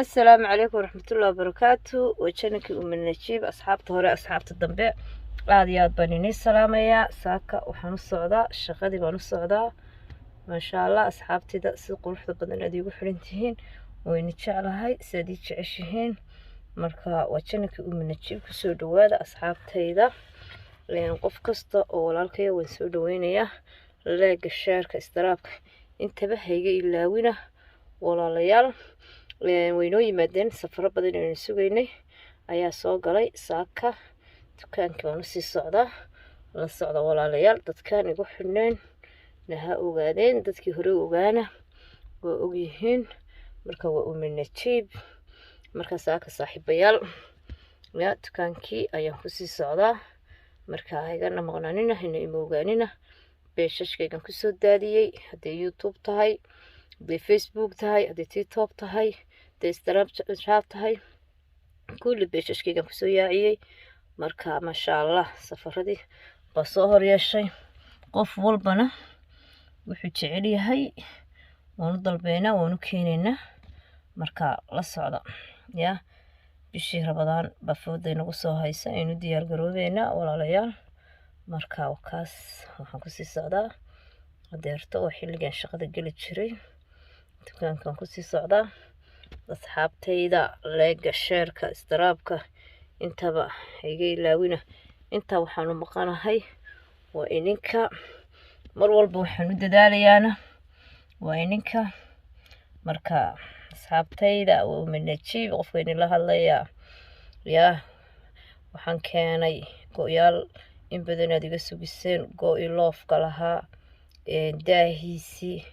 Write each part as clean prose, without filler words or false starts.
Assalaamu calaykum waraxmatullahi wabarakaatu. Waa channelkii Uma Najiib. Asxaabta hore, asxaabta dambe, aada iyo aad baan inii salaamayaa. Saaka waxaan u socdaa shaqadii baan u socdaa. Maasha Allah, asxaabtida si quruxda badan aad iigu xiran tihiin, wayna jeclahay sidaad ii jeceshihiin. Marka waa channelkii Uma Najiib, kusoo dhawaada asxaabtayda. Qof kasta oo walaalkaya waan soo dhaweynayaa. Like-ga, share-ka, subscribe-ka intaba hayga ilaawina, walaalayaal. Waynoo yimaadeen safaro badan aynu sugaynay ayaa soo galay saaka. Dukaankii baan usii socdaa, la socda walaalayaal. Dadkaan igu xidhneen naha ogaadeen, dadkii hore ogaana waa ogyihiin. Marka waa Uma Najiib. Marka saaka, saaxiibayaal, ya dukaankii ayaan kusii socdaa. Marka haygana maqnaanina, hina ima ogaanina. Pages-kaygan kusoo daadiyey, hadday YouTube tahay, hadday Facebook tahay, hadday TikTok tahay, hadday Snapchat tahay, kulli pages-kaygan kusoo yaaciyey. Marka maasha Allah, safaradii baa soo horyeeshay. Qof walbana wuxuu jecel yahay waanu dalbeynaa, waanu keenaynaa. Marka la socda. Ya bishii Rabadaan baa fooday nagu soo haysa, aynu diyaar garoobeynaa, walaalayaal. Marka kaas waxaan kusii socdaa adeerto oo xilligan shaqada geli jiray, dukaankan kusii socdaa. Asxaabtayda, like-ga, share-ka, subscribe-ka intaba iga ilaawina. Intaa waxaanu maqanahay waa ininka. Mar walba waxaan u dadaalayaana waa ininka. Marka asxaabtayda, waa Uma Najiib qofka inila hadlayaa. Yaa waxaan keenay go-yaal in badan aad iga sugiseen, go-i loofka lahaa, daahiisii,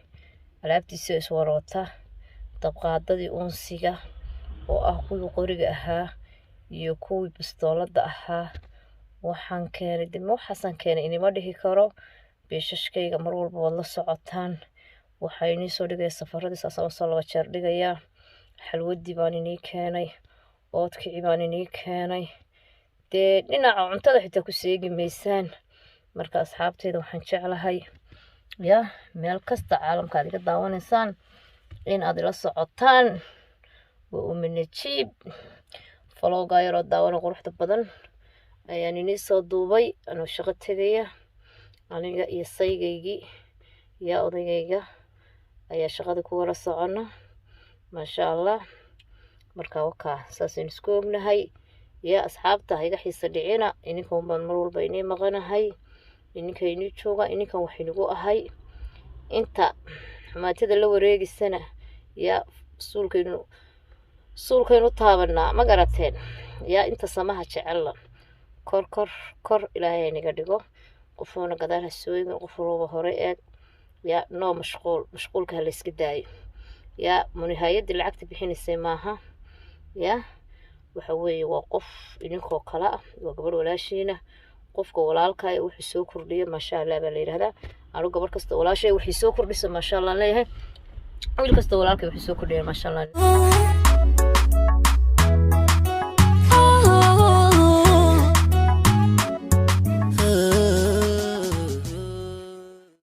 alaabtiisii iswaroota, dabqaadadii uunsiga oo ah kuwii qoriga ahaa iyo kuwii bistoolada ahaa. Waxaan keenay dib, waxaasaan keenay inima dhihi karo. Pages-kayga mar walba waad la socotaan. Waxaa inii soo dhigaya safaradii, saasaan usoo laba jeer dhigayaa. Xalwadii baan inii keenay, oodkici baan inii keenay, dee dhinaca cuntada xitaa ku seegi maysaan. Marka asxaabteyda waxaan jeclahay, ya meel kasta caalamka aad iga daawanaysaan, in aad ila socotaan. Waa Uma Najiib. Vlog-gaa yaroo daawana quruxda badan ayaan inii soo duubay anoo shaqo tegaya. Aniga iyo saygaygii, yaa odaygayga, ayaa shaqada ku wada socona, maasha Allah. Marka wakaa saasaynu isku ognahay. Yaa asxaabta, ha iga xiisa dhicina. Ininkan baan mar walba inii maqanahay, ininka inii jooga, ininkan wax inagu ahay. Inta xumaatada la wareegisana, yaa suulkaynu taabanaa, ma garateen? Yaa inta samaha jecella, kor kor kor Ilaahay inaga dhigo. Qofoona gadaal ha soo eegin, qof walba hore eeg. Yaa noo mashquul, mashquulka ha layska daayo. Yaa munihaayadii lacagta bixinaysay maaha. Yaa waxa weeye, waa qof idinkoo kale ah, waa gabadh walaashiina. Qofka walaalkaya wuxuu soo kordhiyo maasha Allah baa la yidhahdaa. Anigu gabadh kasta walaashay waxay soo kordhiso maasha Allah leeyahay, wiil kasta walaalkay wuxuu soo kordhiya maasha Allah.